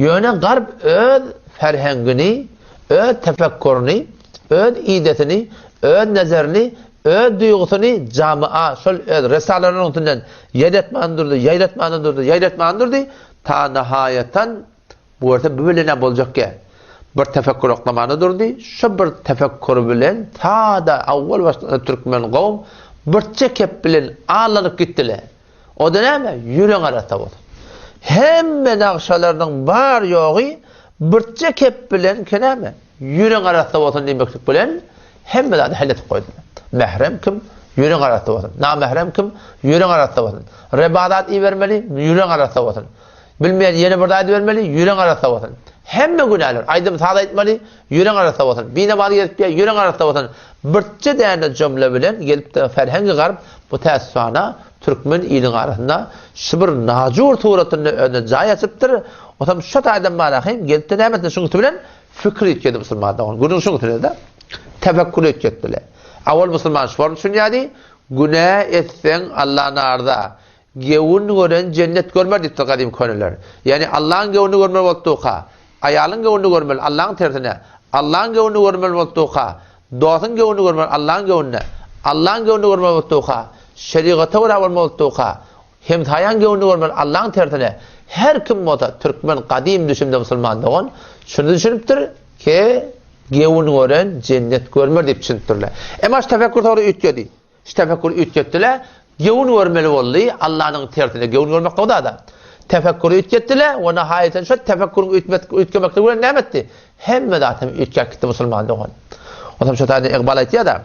Ýöne Garp öz ferhengini, öz tefekkuryny, öz idesini, öz nezerini, öz duýgusyny jamy'a, şol öz resalarynyň üstünden ýaýratman durdy, ýaýratman durdy, ýaýratman durdy, ta nahaýatan bu görse bu bilen-ä boljak gä. Bir tefekkur oklamana durdy, şo bir tefekkur bilen ta-da awwal başda türkmen gowm birçe kep bilen allanyp gitdiler. O-da näme? Ýüregiň arassa bolsun. Hemme nagşalarynyň bar-ýogy birje kep bilen ki näme? Ýüregiň arassa bolsun diýmeklik bilen hemme zady hal edip goýdular. Mährem kim? Ýüregiň arassa bolsun. Namährem kim? Ýüregiň arassa bolsun. Reba zat ibermeli, ýüregiň arassa bolsun. Bilmeýän ýene bir zat ibermeli, ýüregiň arassa bolsun. Hemme günäler, aýdym-saz aýtmaly, ýüregiň arassa bolsun. Binamaz gezip ýa, ýüregiň arassa bolsun. Birje däne jümle bilen gelip-de Ferhengi Garp bu täsüfana türkmen iliniň arasynda şu bir najur suratynda özüne jaý açypdyr. Otam şo taýdan barahym gelip-de näme etdi şuň üsti bilen fikir üýtgedi musulman dogan. Gürrüň şuň üstünde-de. Tefekkür üýtgetdiler. Awal musulman şu form düşünýärdi, Günä etseň Alla narza, Gewün gören jennet görmer diýipdir gadym köneler. Ýagny Allaň gewünini görmeli bolup durka, aýalyň gewünini görmeli, Allaň tersine. Allaň gewünini görmeli bolup durka, dostuň gewünini görmeli, Allaň gewünine. Allaň gewünini görmeli bolup durka, şerigata görä bolmaly bolup durka, hemsaýaň gewünini görmeli, Allaň tersine. Her kim bolsa türkmen gadym düşümde musulman dogan şuny düşünipdir ki, gewün gören jennet görmer diýip düşünipdirler. Emma şu tefekkür soňra üýtgedi. Şu tefekküri üýtgetdiler, gewün görmeli boldy, Allanyň tersine gewün görmek gowy zat-a. Tefekküri üýtgetdiler we nahaýaten şo tefekküriň üýtgemekligi bilen näme etdi? Hemme zat hem üýtgäp gitdi musulman dogan. Onsoň şo taýda Iqbal aýtýar-da,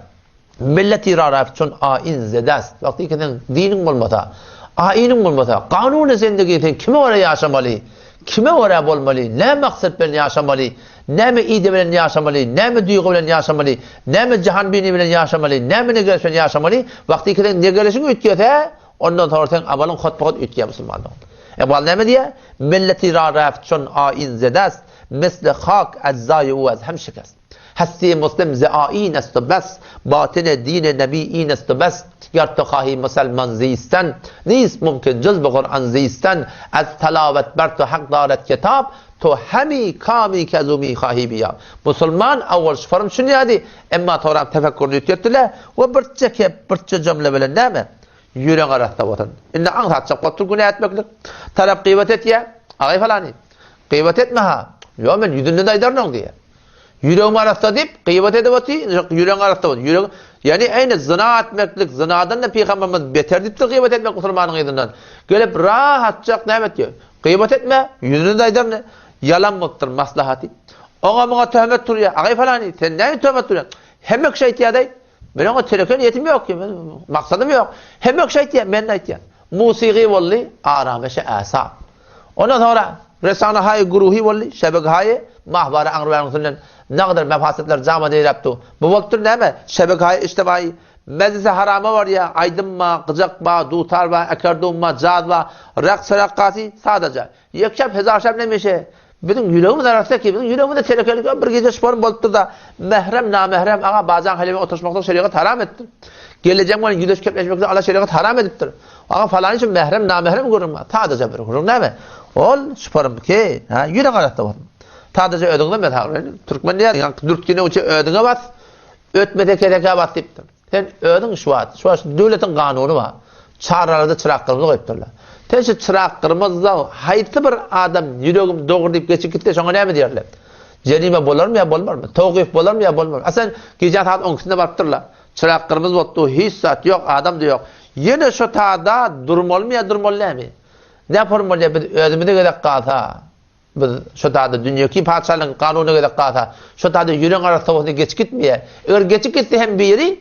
Milleti ra raft çun ain zedast. Wagty ki seň diniň bolmasa, ainiň bolmasa, kanuny zendigi sen kime görä ýaşamaly? Kime görä bolmaly? Näme maksat bilen ýaşamaly? Näme ide bilen ýaşamaly, näme duýgy bilen ýaşamaly, näme jahanbini bilen ýaşamaly, näme negereş bilen ýaşamaly, wagty ki seň negereşiň üýtgese, ondan soňra seň amalyň hotba-hot üýtgeýär musulman dogan. Ykbal näme diýýär? Milleti ra raft çun ain zedast, misli hak ejzaýy u az hem şikest. Hesti muslim ze ain est u bes, batine dine nebi in est u bes, ger tu hahi muselman zisten, nist mumkin juz bi Kur'an zisten, az telawet ber tu hak daret kitap, To hemi kami kezu mi hahi biýa. Musulman awwal şu form düşünýärdi, emma soňrak tefekkuryny üýtgetdiler we birçe kep, birçe jümle bilen näme? Ýüregiň arassa bolsun. Indi aňsatjak bolup dur günä etmeklik. Tarap gybat etýär. Agaý falany. Gybat etme ha. Ýok men ýüzünden aýdaryn oň diýýär. Ýüregim arassa diýip, gybat edip otyr, ýüregiň arassa bolsun. Ýürek, ýagny eýni zyna etmeklik, zynadan-da pygamberimiz beter diýipdir gybat etmek musulmanyň yzyndan. Gelip rahatjak näme etýär? Gybat etme, ýüzüne-de aýdaryn, ýalan bolupdyr maslahaty. Oňa-muňa töhmet turýar. Agaý falany, sen näme töhmet turýaň? Hemme kişi aýtýar-daý. Men oňa teleke niýetim ýok, maksadym ýok. Hemme kişi aýtýar, men-de aýtýan. Musygy boldy, arameşe äsap. Ondan soňra resanahaýy guruhy boldy, şebekhaýy mahwara aňry-bäriň üstünden nagadar mefasytlar jama deýläp dur. Bu bolupdyr näme? Şebekhaýy ijtimaýy Mejlise harama barýa, aýdym ba, gyjak ba, dutar ba, ekerdun ba, jaz ba, raks rakkasy sadaja. Ýekşap hezarşap nemişe. Biziň ýüregimiz arassa ki, biziň ýüregimizde telekelik ýok, bir gije şporm bolupdyr-da, mährem, namährem, aga, bajaň helebiň oturyşmaklyk şerigat haram etdir. Gelnejeň bilen ýüzleşip gepleşmeklik Allah şerigat haram edipdir. Aga, falany üçin mährem, namährem gürrüň bar. Sadaja bir gürrüň näme? Ol şporm ki, ha, ýürek arassa bolsun. Sadaja özüňden mesal, türkmen diýýär, ýa dürtgini uçy özüňe bas, Ötmese kesekä bas diýipdir. Sen özüň şu wagt, şu wagt döwletiň kanuny bar. Çarralarda çyrak gyrmyzy goýupdyrlar. Sen şu çyrak gyrmyzda haýsy bir adam ýüregim dogry diýip geçip gitse şoňa näme diýerler? Jerime bolarmy ýa bolmarmy? Towkyf bolarmy ýa bolmarmy? A sen gije sagat on ikisinde barypdyrlar. Çyrak gyrmyzy bolupdy, hiç zat ýok, adam-da ýok. Ýene şu tada durmalymy ýa durmaly dälmi? Näme bolýar biz özümize gezek galsa? Biz şo taýda dünýeki patyşalygyň kanunyna gezek galsa, şo taýda ýüregiň arassa bolsa geçip gitmeýär. Eger geçip gitse hem biri,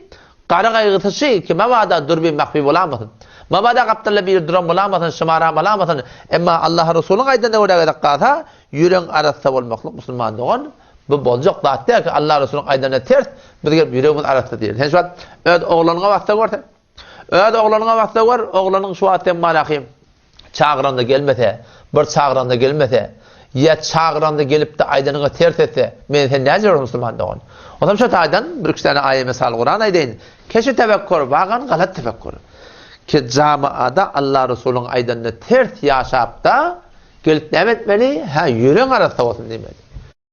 gara gaýgysy şy ki, mabada dürbi mahfi bolamasyn. Mabada gapdalda biri duran bolamasyn, şymaran bolamasyn. Emma Allaha Resulyň aýdanyna görä gezek galsa, ýüregiň arassa bolmaklyk musulman dogan, bu boljak zat däl ki, Allah Resulyň aýdanyna ters, biz gelip ýüregimiz arassa diýeris. Sen şu wagt öz oglanyňa basda gör sen. Öz oglanyňa basda gör, oglanyň şu wagt sen malahym çagyranda gelmese, bir çagyranda gelmese, ýa çagyranda gelip-de aýdanyňa ters etse, men sen näce bir musulman dogan? Onsoň şo taýdan bir-iki sany aýa mysal Kuran aýdaýyn. Keşi tefekkur, wagan galat tefekkur. Ki jamaada Allah Resulyň aýdanyna ters ýaşap-da, Gelip näme etmeli? Hä, ýüregiň arassa bolsun diýmeli.